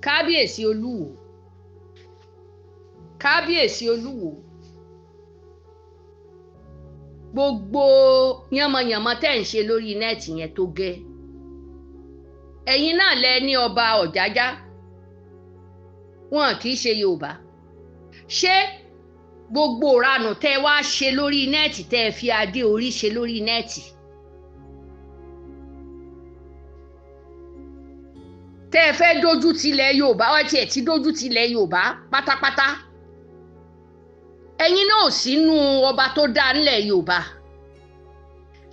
Kábíyèsí Olúwo, kábíyèsí Olúwo, gbogbo yánmọyànmọ tẹ́ ń ṣe lórí net yẹn tó gẹ́. Ẹ̀yin náà lẹ ní ọba Ọ̀jájá, wọn kì í ṣe Yorùbá. Ṣé gbogbo ìranù tẹ́ wá ṣe lórí net, tẹ́ fi adé orí ṣe lórí net, tẹ́ ẹ fẹ́ dójú tilẹ̀ Yorùbá, wọ́n tiẹ̀ ti dójú tilẹ̀ Yorùbá pátápátá. Ẹ̀yin náà ò sínú ọba tó dá nílẹ̀ Yorùbá.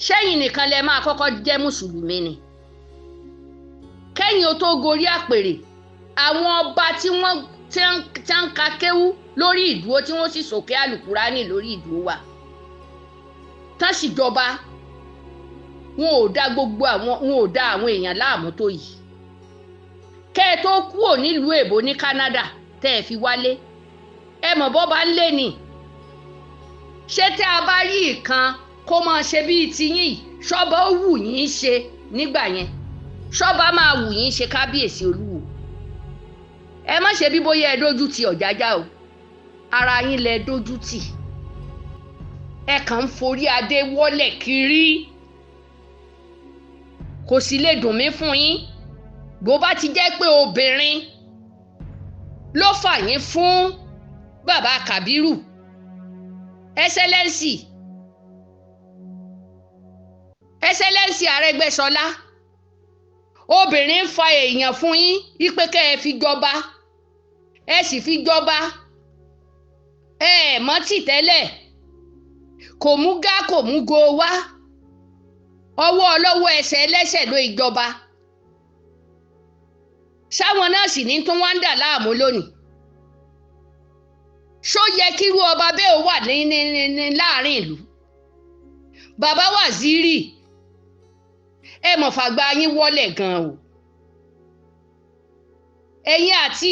Ṣẹ́yìn nìkan lẹ máa kọ́kọ́ jẹ́ mùsùlùmí ni? Kẹ́yìn o tó gorí àpèrè, àwọn ọba tí wọ́n ti ń ka kéwú lórí ìdúró, tí wọ́n sì sòkè àlùkùránì lórí ìdúró wa, tán sì jọba, wọn ò dá gbogbo àwọn, wọn ò dá àwọn èèyàn láàmú tó yìí. Kẹ́ ẹ tó kúrò nílùú èbó ní Canada tẹ́ ẹ fi wálé, ẹ mọ̀ bọ́ bá ń lé ni. Ṣé tẹ́ a bá rí ìkan kó máa ṣe bíi tiyín yìí, ṣọ́ba ó wù yín ṣe nígbà yẹn? Ṣọ́ba máa wù yín ṣe? Kábíyèsí Olúwo, ẹ má ṣe bí bóyá ẹ dójú ti Ọ̀jájá o, ara yín lẹ dójú tì. Ẹ kàn ń forí adé wọ́lẹ̀ kiri, kò sì lè dùn mí fún yín bó bá ti jẹ́ pé obìnrin ló fà yín fún bàbá Kàbírù. Ẹsẹlẹ́nsì, ẹsẹlẹ́nsì Arẹ́gbẹ́ṣọlá, obìnrin ń fa èèyàn fún yín wípé kẹ́ ẹ fi jọba, ẹ sì fi jọba. Ẹ ẹ̀ mọ́ tì tẹ́lẹ̀, kò mú gá, kò mú go wá, ọwọ́ ọlọ́wọ́, ẹsẹ̀ ẹlẹ́sẹ̀ ló ìjọba. Sáwọn náà sì ní tó wá ń dà láàmú lónìí. Ṣó yẹ kírú ọba bẹ́ẹ̀ wà ní láàrin ìlú? Bàbá Wàzírì, ẹ mọ̀ fàgbà yín wọlé gan o. Ẹ̀yin àti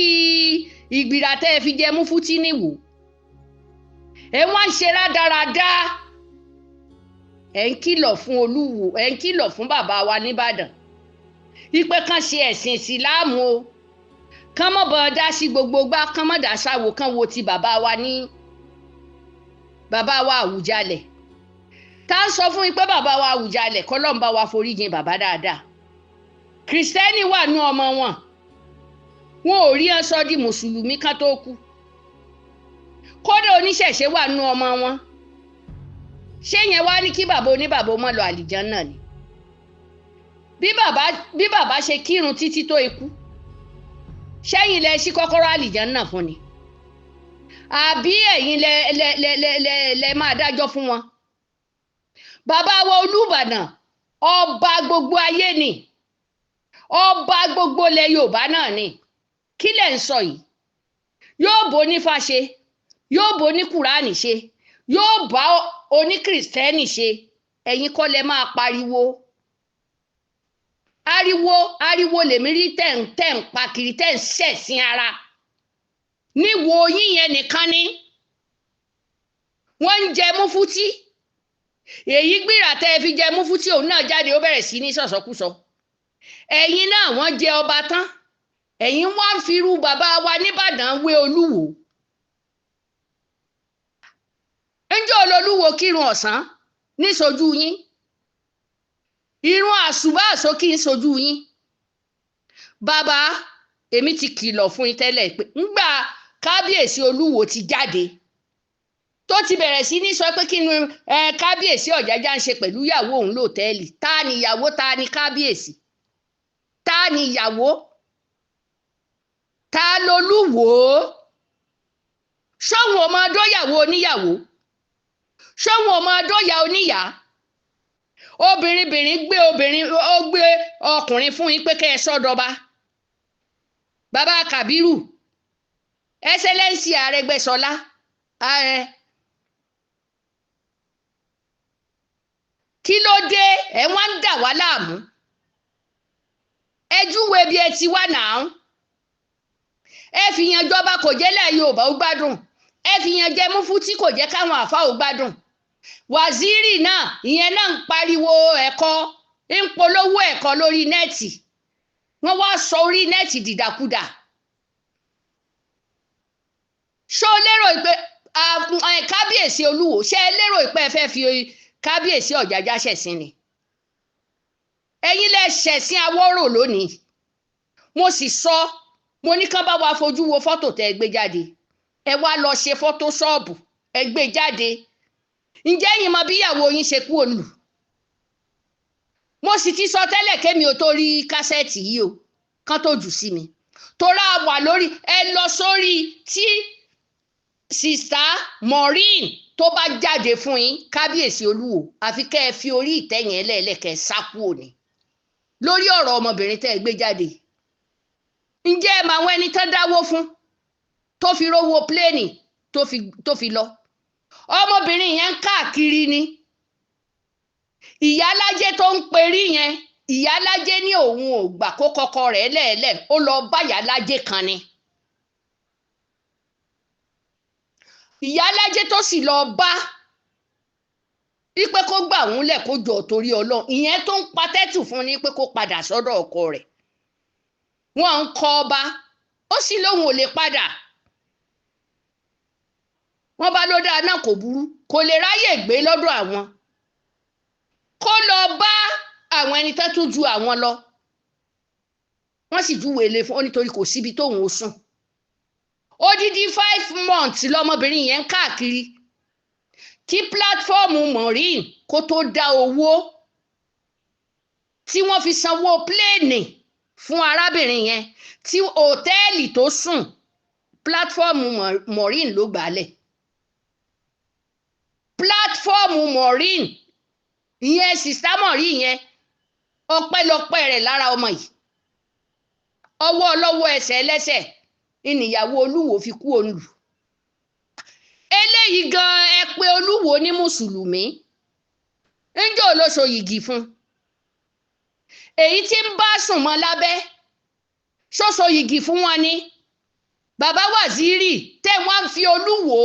ìgbìrà tẹ́ ẹ fi jẹ múfútí níwò, ẹ wá ń ṣe rádaràda. Ẹ ń kìlọ̀ fún Olúwo, ẹ ń kìlọ̀ fún bàbá wa nìbàdàn ipe kan ṣe ẹ̀sìn ìsìláàmù o, kán mọ̀ bọ́ dá sí gbogbo gbá, kán mọ̀ dá sáwo, kán wo ti bàbá wa ní bàbá wa Àwùjalẹ̀. Tá a sọ fún yín pé bàbá wa Àwùjalẹ̀, kọ́lọ́n bá wa foríjìn bàbá dáadáa. Kìrìsìtẹ́nì wà nú ọmọ wọn, wọn ò rí wọn sọ di mùsùlùmí kán tó kú. Kódà oníṣẹ̀ṣe wà nú ọmọ wọn. Ṣé yẹn wá ní kí bàbá oníbàbá mọ́ lọ àlìjánnà ni? Bí bàbá ṣe kírun títí tó ikú, ṣẹ́yìn lẹ ṣí kọ́kọ́rọ́ àlìjánnà fún ni, àbí ẹ̀yin lẹ máa dájọ́ fún wọn? Bàbá wa Olúbàdàn, ọba gbogbo ayé ni, ọba gbogbo ilẹ̀ Yorùbá náà ni. Kí lẹ̀ ń sọ yìí? Yóò bó onífá ṣe, yóò bó ní Kùránì ṣe, yóò bá oníkìrìsìtẹ́nì ṣe. Ẹ̀yin kọ́ lẹ máa pariwo ariwo. Ariwo lèmi rí tẹ̀ ń pa kiri, tẹ̀ ń ṣẹ̀sìn ara níwo yín yẹn nìkan ni wọ́n ń jẹ múfútí. Èyí gbìrà tẹ́ ẹ fi jẹ múfútí, òun náà jáde, ó bẹ̀rẹ̀ sí ní sọ̀sọ́kúsọ. Ẹ̀yin náà, wọ́n jẹ ọba tán, ẹ̀yin wá ń firú bàbá wa nìbàdàn wé Olúwo. Ńjọ́ olólùwò kírun ọ̀sán níṣojú yín? Irun àṣùbà àsókì ń ṣojú yín? Bàbá, èmi ti kìlọ̀ fún yín tẹ́lẹ̀ pé ńgbà kábíyèsí Olúwo ti jáde, tó ti bẹ̀rẹ̀ sí ní sọ pé kí ni kábíyèsí Ọ̀jájá ń ṣe pẹ̀lú ìyàwó òun lọ́tẹ́ẹ̀lì. Ta ni ìyàwó? Ta ni kábíyèsí? Ta ni ìyàwó? Ta lolúwo? Ṣóun ọmọ adóyàwó oníyàwó? Ṣóun ọmọ adóyà oníyàá? Obìnrin gbé obìnrin, ó gbé ọkùnrin fún yín pé kẹ́ ẹ sọ́dọ̀ba. Bàbá Kàbírù, ẹsẹlẹ́ǹsì Arẹ́gbẹ́ṣọlá, ààrẹ, kí ló dé ẹ wá ń dà wá láàmú? Ẹ júwe bí ẹ ti wá nàá. Ẹ fi yan jọba, kò jẹ́ lẹ̀ Yorùbá ó gbádùn. Ẹ fi yan jẹ múfútí, kò jẹ́ káwọn àfa ò gbádùn. Wàzírì náà, ìyẹn náà ń pariwo ẹ̀kọ́, ń polówó ẹ̀kọ́ lórí net. Wọ́n wá sọ orí net dìdàkudà. Ṣó lérò pé kábíyèsí Olúwo, ṣé ẹ lérò pé ẹ fẹ́ fi kábíyèsí Ọ̀jájá ṣẹ̀sín ni? Ẹ̀yin lẹ ṣẹ̀sín Awórò lónìí. Mo sì sọ, mo ní kán bá wa fojú wo fọ́tò tẹ́ ẹ gbé jáde. Ẹ wá lọ ṣe fọ́tò ṣọ́ọ̀bù, ẹ gbé jáde. Ǹjẹ́ yín mọ bí ìyàwó yín ṣe kú òǹlù? Mo sì ti sọ tẹ́lẹ̀ kémi ò tó rí kásẹ̀tì yìí o, kán tó jù sí mi. Torá wà lórí, ẹ lọ sórí tí sista Maureen tó bá jáde fún yín, kábíyèsí Olúwo, àfi kẹ́ ẹ fi orí ìtẹ́ yẹn lẹ́ẹ̀lẹ́kẹ́ sá kúò ní lórí ọ̀rọ̀ ọmọbìnrin tẹ́ ẹ gbé jáde. Ǹjẹ́ ẹ mọ àwọn ẹni tán dáwó fún tó fi rówó pléènì tó fi lọ? Ọmọbìnrin yẹn ń káàkiri ni. Ìyálájé tó ń perí yẹn, ìyálájé ní òun ò gbà kó kọ́kọ́ rẹ̀ lẹ́ẹ̀lẹ́, ó lọ bá ìyálájé kan ni. Ìyálájé tó sì lọ bá wípé kó gbà òun lẹ̀ kó jọ torí Ọlọ́run, ìyẹn tó ń patẹ́tù fún ni pé kó padà sọ́dọ̀ ọkọ rẹ̀. Wọ́n ń kọ ọba, ó sì lóun ò lè padà. Wọ́n bá ló dáa náà, kò burú, kò lè ráyè gbé lọ́dọ̀ àwọn, kó lọ bá àwọn ẹni tó tún ju àwọn lọ. Wọ́n sì júwèé lé fún ó nítorí kò síbi tóun ó sùn. Odidi 5 months lọmọbìnrin yẹn ń káàkiri kí pílátífọ́ọ̀mù Maureen kó tó dá owó tí wọ́n fi sanwó pléènì fún arábìnrin yẹn, tí òtẹ́ẹ̀lì tó sùn, pílátífọ́ọ̀mù Maureen ló gbàálẹ̀. Pílátífọ́ọ̀mù Maureen ìyẹn, sista Maureen yẹn, ọpẹ́lọpẹ́ rẹ̀ lára ọmọ yìí. Ọwọ́ ọlọ́wọ́, ẹsẹ̀ ẹlẹ́sẹ̀ ìníyàwó Olúwo fi kú òǹlù. Eléyìí gan, ẹ pé Olúwo ní mùsùlùmí, ńjọ́ olóṣò yìgì fún èyí tí ń bá sùn mọ́ lábẹ́, ṣóṣo yìgì fún wọn ni. Bàbá Waziri tẹ́ wọ́n ń fi Olúwo,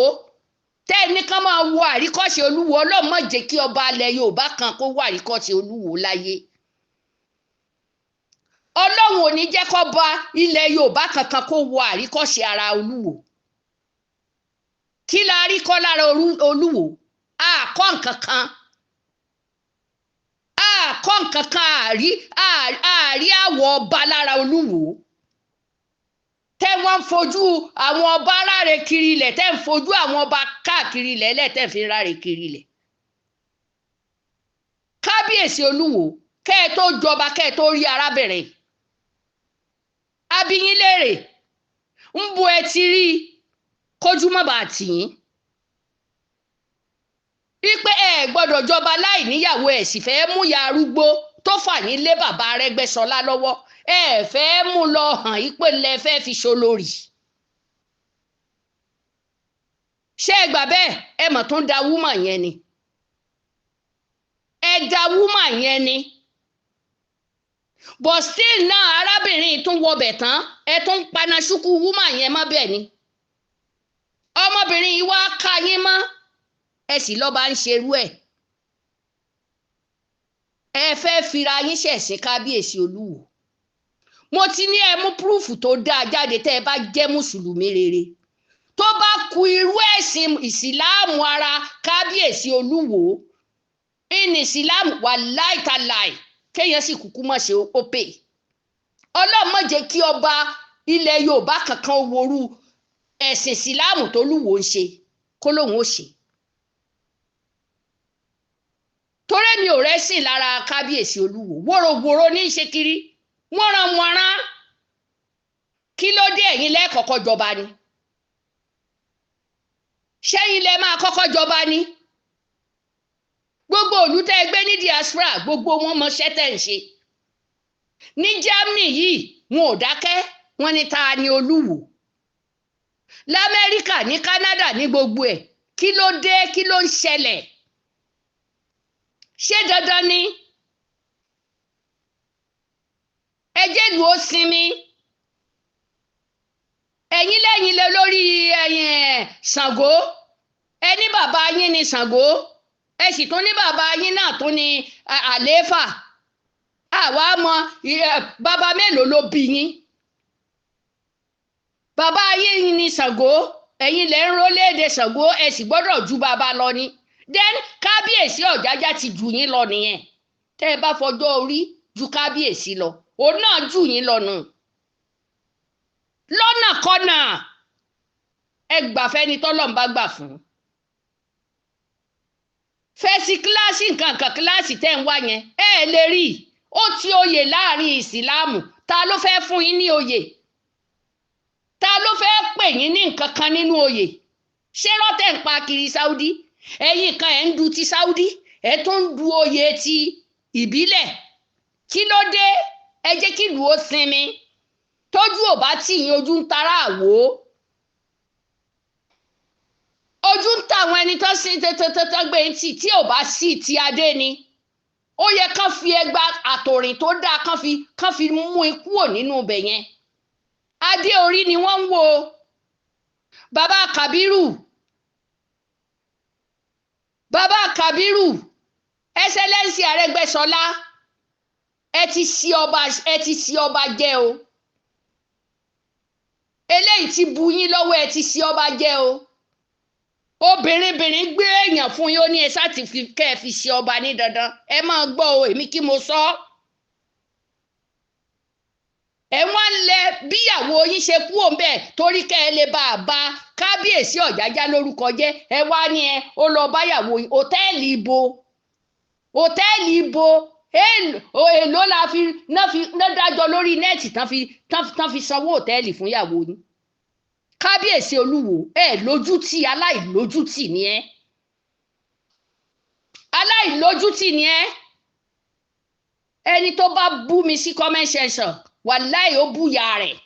tẹ́ ẹ ní kán máa wo àríkọ́ṣe Olúwo, Ọlọ́run má jẹ́ kí ọba alẹ̀ Yorùbá kan kó wo àríkọ́ṣe Olúwo láyé. Ọlọ́run ò ní jẹ́ kó ba ilẹ̀ Yorùbá kankan kó wo àríkọ́ṣe ara Olúwo. Kí la rí kọ́ lára Olúwo? Àkọ́ nǹkan kan, àkọ́ nǹkan kan, àrí àrí àwọ̀ ọba lára Olúwo. Tẹ́ wọ́n ń fojú àwọn ọba ráre kiri ilẹ̀, tẹ́ ń fojú àwọn ọba káàkiri ilẹ̀ ẹlẹ́tẹ̀ fi ń ráre kiri ilẹ̀. Kábíyèsí Olúwo, kẹ́ ẹ tó jọba, kẹ́ ẹ tó rí arábìnrin abiyin léèrè ń bo ẹ ti rí kójú mọ́ bá tì yín wípé ẹ gbọ́dọ̀ jọba láì níyàwó, ẹ sì fẹ́ mú ya arúgbó tó fà yín lé bàbá Arẹ́gbẹ́ṣọlá lọ́wọ́, ẹ fẹ́ mú lọ hàn yí pé lẹ fẹ́ fi ṣolórí. Ṣé ẹ gbà bẹ́ẹ̀? Ẹ mọ̀ tó ń da wúmà yẹn ni, ẹ da wúmà yẹn ni. But still náà, arábìnrin tún wọbẹ̀ tán, ẹ tún paná ṣúkú wúmà yẹn mọ́. Bẹ́ẹ̀ ni ọmọbìnrin yìí wá ká yín mọ́, ẹ sì lọ́ba ń ṣerú ẹ̀. Ẹ fẹ́ fira yín ṣẹ̀sín kábíyèsí Olúwo. Mo ti ní ẹ mú proof tó dáa jáde tẹ́ ẹ bá jẹ́ mùsùlùmí rere. Tó bá ku irú ẹ̀sìn ìsìláàmù ara kábíyèsí Olúwo ìní ìsìláàmù wà láìtàláì, kéèyàn sì kúkú mọ̀ ṣe ó pè. Ọlọ́run má jẹ́ kí ọba ilẹ̀ Yorùbá kankan worú ẹ̀sìn ìsìláàmù tó lúwo ń ṣe kó lóun ó ṣe. Torí mi ò rẹ́sìn lára kábíyèsí Olúwo, wóróworó ní í ṣe kiri, wọ́nranwọ̀nran. Kí ló dé? Ẹ̀yin lẹ́ẹ̀kọ́kọ́ jọba ni? Ṣẹ́yìn lẹ máa kọ́kọ́ jọba ni? Gbogbo òlú tẹ́ ẹ gbé ní diaspora, gbogbo wọn mọṣẹ́ tẹ́ ń ṣe. Ní Germany yìí, wọn ò dákẹ́, wọn ní ta ni Olúwo? Lamẹ́ríkà, ní Canada, ní gbogbo ẹ̀, kí ló dé? Kí ló ń ṣẹlẹ̀? Ṣé dandan ni? Ẹ jẹ́ ìlú ó sinmi. Ẹ̀yin lẹ́yìn lé lórí ẹ̀yìn Ṣàngó, ẹ ní bàbá yín ni Ṣàngó, ẹ sì tún ní bàbá yín náà tún ní àlééfà. Àwa mọ bàbá mélòó ló bí yín? Bàbá yín ni Ṣàngó, Ẹ̀yin lẹ ń rólédè Ṣàngó, ẹ sì gbọ́dọ̀ ju bàbá lọ ni. Then kábíyèsí Ọ̀jájá ti jù yín lọ nìyẹn. Tẹ́ ẹ bá fọjọ́ orí ju kábíyèsí lọ, òun náà jù yín lọ nù. Lọ́nà kọ́nà, ẹ gbà fẹ́ni tọ́lọ́run bá gbà fún. Fẹ́sí kíláàsì, nǹkan kan kíláàsì tẹ́ ń wá yẹn, ẹ lè rí i. Ó ti oyè láàrin ìsìláàmù. Ta ló fẹ́ fún yín ní oyè? Ta ló fẹ́ pè yín ní nǹkan kan nínú oyè? Ṣé rọ́tẹ̀ ń pa kiri Saudi? Ẹ̀yin kan ẹ̀ ń du ti Saudi, ẹ̀ tún ń du oyè ti ìbílẹ̀. Kí ló dé? Ẹ jẹ́ kí ìlú ó sinmi. Tójú ò bá tì yín, ojú ń tara àwò, ojú ń ta àwọn ẹni tó sí tẹ́tẹ́tẹ́ gbé tì. Tí ò bá sí ti adé ni ó yẹ kán fi ẹgba àtòrìn tó dáa kán fi mú ikú ò nínú ibẹ̀ yẹn. Adé orí ni wọ́n ń wo. Bàbá Kàbírù, bàbá Kàbírù, Excellency Arẹ́gbẹ́ṣọlá, ẹ ti ṣì ọba, ẹ ti ṣì ọba jẹ o. Eléyìí ti bu yín lọ́wọ́. Ẹ ti ṣì ọba jẹ o. Obìnrinbìnrin gbé èèyàn fún yín, ó ní ẹ sá ti fi kẹ́ ẹ fi ṣe ọba ní dandan. Ẹ máa gbọ́ o, èmi kí mo sọ ọ́. Ẹ wọ́n ń lẹ bíyàwó yín ṣe kú òun bẹ́ẹ̀ torí kẹ́ ẹ lè bá a bá kábíyèsí Ọ̀jájá lórúkọ jẹ́. Ẹ wá ní ẹ ó lọ báyàwó yín òtẹ́ẹ̀lì ibo, òtẹ́ẹ̀lì ibo? Èló la fi náà fi náà dájọ́ lórí net tán fi sanwó òtẹ́ẹ̀lì fún ìyàwó yín? Kábíyèsí Olúwo, ẹ lójútì, aláìlójútì ni ẹ, aláìlójútì ni ẹ. Ẹni tó bá bú mi sí comment section, wàláì, ó búya rẹ̀.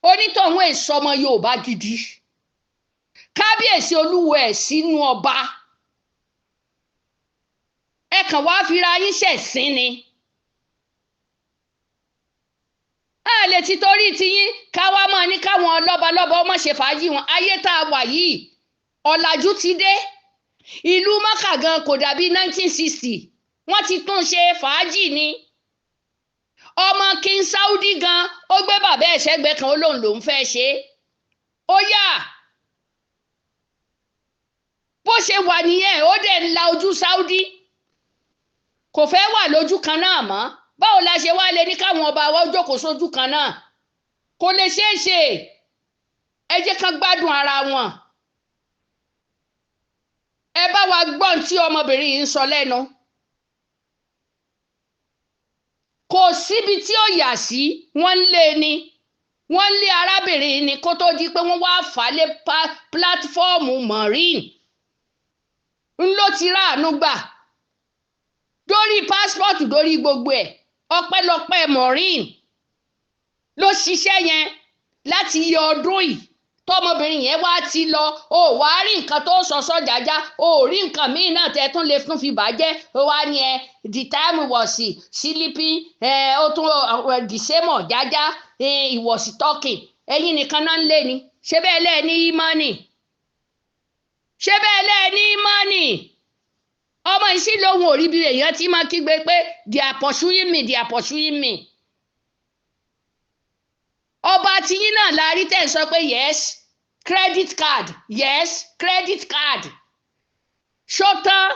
Onítọ̀hún èso ọmọ Yorùbá gidi. Kábíyèsí Olúwo, ẹ̀ sínú ọba, ẹ kàn wá fira yín ṣẹ̀sín ni. A lè ti torí tiyín káwá máa ní káwọn lọ́balọ́ba ọmọ ṣe fàájì wọn. Ayé tá a wà yìí, ọ̀làjú ti dé. Ìlú Mọ́kà gan kò dàbí 1960. Wọ́n ti tún ṣe, fàájì ni. Ọmọ King Saudi gan, ó gbé bàbá ẹ̀ sẹ́gbẹ̀ẹ́ kan, ó lóun lòún fẹ́ ṣe é. Ó yà bó ṣe wà nìyẹn. Ó dẹ̀ ń la ojú Saudi, kò fẹ́ wà lójú kan náà mọ́. Báwo la ṣe wá lè ní káwọn ọba wa ó jókòó sójú kan náà? Kò lè ṣeé ṣe. Ẹ jẹ́ kán gbádùn ara wọn. Ẹ bá wa gbọ́n tí ọmọbìnrin yìí ń sọ lẹ́nu. Kò síbi tí ó yà sí. Wọ́n ń lé ni, wọ́n ń lé arábìnrin ni kó tó di pé wọ́n wá fà á lé platform Maureen. Ń ló ti ráàánú gbà dórí passport, dórí gbogbo ẹ̀. Ọpẹ́lọpẹ́ Maureen ló ṣiṣẹ́ yẹn láti iye ọdún yìí. Tọmọbìnrin yẹn wá ti lọ, ó wá rí nǹkan tó sọ sọjájá, ó rí nǹkan míì náà tẹ tún lè tún fi bàjẹ́. Ó wá ní ẹ the time was sleeping. Ẹ ó tún the same Ọ̀jájá he was talking. Ẹ̀yin nìkan náà ń lé ni. Ṣé bẹ́ẹ̀ lẹ́ẹ̀ ní ìmánì? Ṣé bẹ́ẹ̀ lẹ́ẹ̀ ní ìmánì? Ọmọ yìí sì lóhun ò rí bí èèyàn ti máa kígbe pé they are pursuing me, they are pursuing me. Ọba tiyín náà la rí tẹ̀ ń sọ pé yes, credit card, yes, credit card. Ṣótán,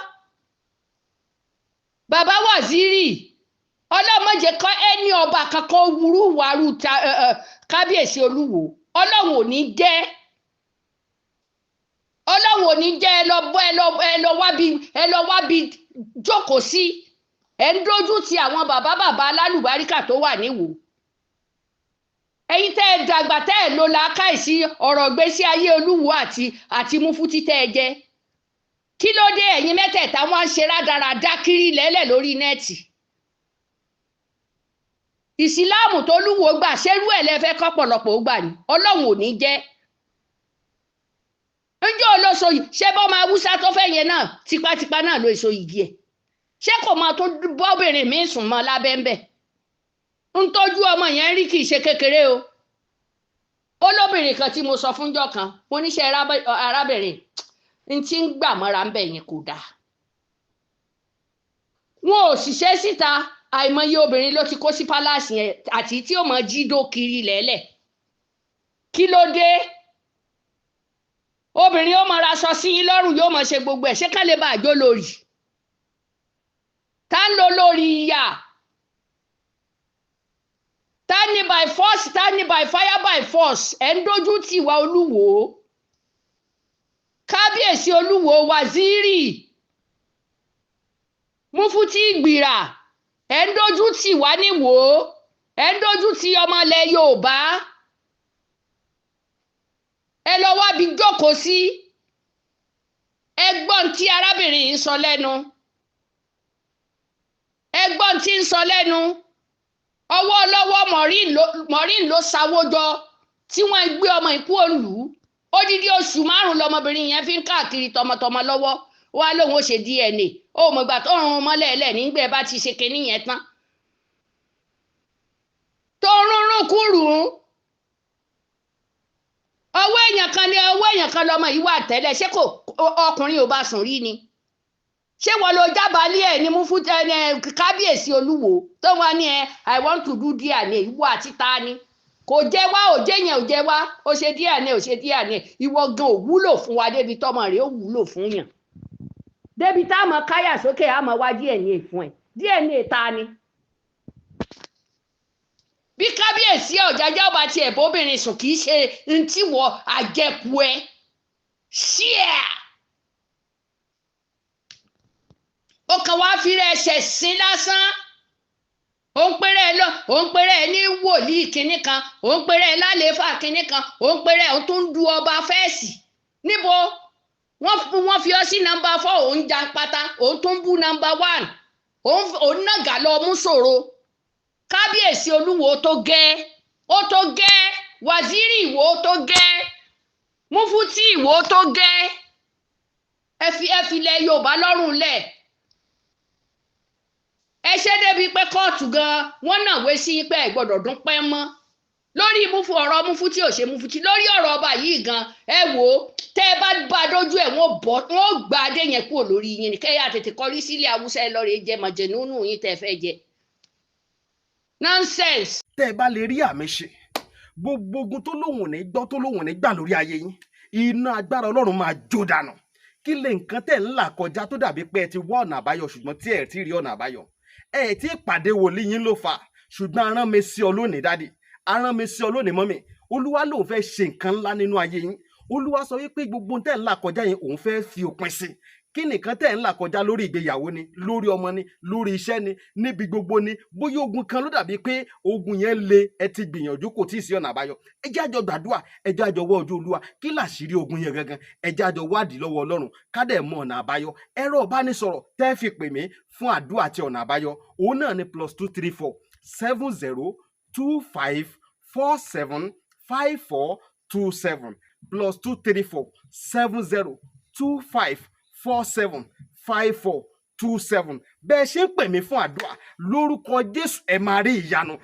bàbá Waziri, ọlọ́mọdé kọ́ ẹni ọba kankan wúrú wàrú kábíyèsí Olúwo. Ọlọ́run ò ní jẹ́, Ọlọ́run ò ní jẹ́. Ẹ lọ bọ́, ẹ lọ wábi, ẹ lọ wábi jókòó sí. Ẹ ń dójú ti àwọn bàbá bàbá alálùbáríkà tó wà níwò. Ẹ̀yin tẹ́ ẹ dàgbà, tẹ́ ẹ lo làákàyè ọ̀rọ̀ ìgbésí ayé Olúwo àti Mufuti tẹ́ ẹ jẹ́, kí ló dé? Ẹ̀yin mẹ́tẹ̀ẹ̀ta, wọ́n ń ṣe rádaràdá kiri lẹ́lẹ̀ lórí net. Ìsìláàmù tó lúwo gbà, ṣerú ẹ̀ lẹ́fẹ́ kọ́pọ̀lọpọ̀ ó gbà ní? Ọlọ́run ò ní jẹ́. Ǹjẹ́ olóṣò yìí ṣé bọ́ máa wúsá tó fẹ́ yẹn náà tipátipá náà ló èso igi ẹ̀? Ṣé kò máa tún bọ́bìnrin mi sùn mọ́ lábẹ́ ń bẹ̀? Ń tọ́jú ọmọ yẹn rí, kì í ṣe kékeré o. Olóbìnrin kan tí mo sọ fúnjọ́ kan, mo níṣẹ́ arábìnrin n tí ń gbà mọ́ra ń bẹ̀ yẹn kò dáa. Wọn ò ṣiṣẹ́ síta. Àìmọye obìnrin ló ti kó sí palace yẹn àti tí ó mọ jídó kiri lẹ́lẹ̀. Kí ló dé? Obìnrin yóò máa raṣọ sí yín lọ́rùn, yóò máa ṣe gbogbo ẹ̀. Ṣé ká lè bá àjọ lórí tá ń lo lórí ìyà? Tá ní by force, tá ní by fire by force. Ẹ̀ ń dojú tì wá, Olúwo, kábíyèsí Olúwo, waziri, mufuti ìgbìrà. Ẹ̀ ń dojú tì wá níwò, ẹ̀ ń dojú tì ọmọ ilẹ̀ Yorùbá. Ẹ lọ wábi jókòó sí. Ẹ gbọ́n tí arábìnrin yìí ń sọ lẹ́nu, ẹ gbọ́n tí ń sọ lẹ́nu. Ọwọ́ ọlọ́wọ́ Maureen ló sáwó jọ tí wọ́n gbé ọmọ ìkú òǹlù. Odidi oṣù 5 lọmọbìnrin yẹn fi ń káàkiri tọmọtọmọ lọ́wọ́. Wá lóun ó ṣe DNA. Ó mọ̀ ìgbà tó ń rún mọ́lẹ̀ ẹlẹ́ nígbà bá ti ṣe kinní yẹn tán tó ń rúnrún kúrú. Ọwọ́ èèyàn kan ní, ọwọ́ èèyàn kan lọmọ yìí wà tẹ́lẹ̀. Ṣé kò ọkùnrin ò bá sùn rí ni? Ṣé wọ́n lo jábàálẹ̀ ẹ̀ ní mú fún ẹ? Kábíyèsí Olúwo tó wá ní ẹ, "I want to do DNA." Ìwọ àti ta ni? Kò jẹ́ wá, ò jẹ́ yẹn, ò jẹ́ wá. Ó ṣe DNA, ò ṣe DNA. Ìwọ gan ò wúlò fún wa débi tọmọ rẹ̀ ó wúlò fún yàn, débi tá a mọ káyà sókè, a mọ wá DNA fún ẹ. DNA ta ni? Bí kábíyèsí Ọ̀jájá ọba tiẹ̀ bóbìnrin sùn, kì í ṣe ntí wọ àjẹkù ẹ ṣíà. Ó kàn wá fi rẹ̀ ẹsẹ̀ sí lásán. Ó ń pèrè lọ, ó ń pèrè ní wòlíì kinní kan, ó ń pèrè lálẹ́fà kinní kan, ó ń pèrè, ó tún du ọba fẹ́ẹ̀sì. Níbo wọ́n fi ọ́ sí number 4? Òun jan pátá, òun tún bú number 1, òun nàgà lọ mú sòro. Kábíyèsí Olúwo tó gẹ́, ó tó gẹ́. Waziri Ìwó tó gẹ́, mufuti Ìwó tó gẹ́. Ẹ fi ilẹ̀ Yorùbá lọ́rùn lẹ̀. Ẹ ṣe débi pé kóòtù gan wọ́n náà wé sí pé ẹ gbọ́dọ̀ dún pẹ́ mọ́ lórí mufu, ọ̀rọ̀ mufuti ò ṣe mufuti lórí ọ̀rọ̀ ọba yìí gan. Ẹ wò ó, tẹ́ ẹ bá bá dójú ẹ̀, wọ́n bọ́, wọ́n gba adé yẹn kúrò lórí yín ni. Kẹ́yà tètè kọrí sílé Haúsá, ẹ lọ́ọ́ rẹ̀ jẹ mọ̀jẹ̀núnú yín tẹ́ fẹ́ jẹ. Nonsense. Tẹ́ ẹ bá lè rí àmì ṣe, gbogbo ogun tó lóhùn ní gbọ́, tó lóhùn ní gbà lórí ayé yín, iná agbára Ọlọ́run máa jó dànù. Kí lè nǹkan tẹ́ ń là kọjá tó dàbí pé ẹ ti wá ọ̀nà àbáyọ, ṣùgbọ́n tí ẹ ti rí ọ̀nà àbáyọ? Ẹ ti pàdé wòlíì yín ló fà. Ṣùgbọ́n arán mi sí ọ lónìí, daddy, arán mi sí ọ lónìí, mummy. Olúwa lòun fẹ́ ṣe nǹkan ńlá nínú ayé yín. Olúwa sọ wípé gbogbo tẹ́ ń là kọjá yẹn, òun fẹ́ fi òpin sí. Kí nìkan tẹ́ ń là kọjá? Lórí ìgbéyàwó ni, lórí ọmọ ni, lórí iṣẹ́ ni, níbi gbogbo ni. Bóyá ogun kan ló dàbí pé ogun yẹn le, ẹ ti gbìyànjú, kò tí ì sí ọ̀nà àbáyọ. Ẹ jẹ́ àjọ gbàdúrà, ẹ jẹ́ àjọ wọ́ ojú Olúwa. Kí làṣírí ogun yẹn gangan? Ẹ jẹ́ àjọ wádìí lọ́wọ́ Ọlọ́run, ká dẹ̀ mọ ọ̀nà àbáyọ. Ẹ̀rọ ìbánisọ̀rọ̀ tẹ́ fi pè mí fún àdúrà àti ọ̀nà àbáyọ, òun náà ni +234 70 25 47 54 27, +234 70 25 47 54 27. Bẹ́ẹ̀ ṣe ń pè mí fún àdúrà, lórúkọ Jésù, ẹ máa rí ìyanu.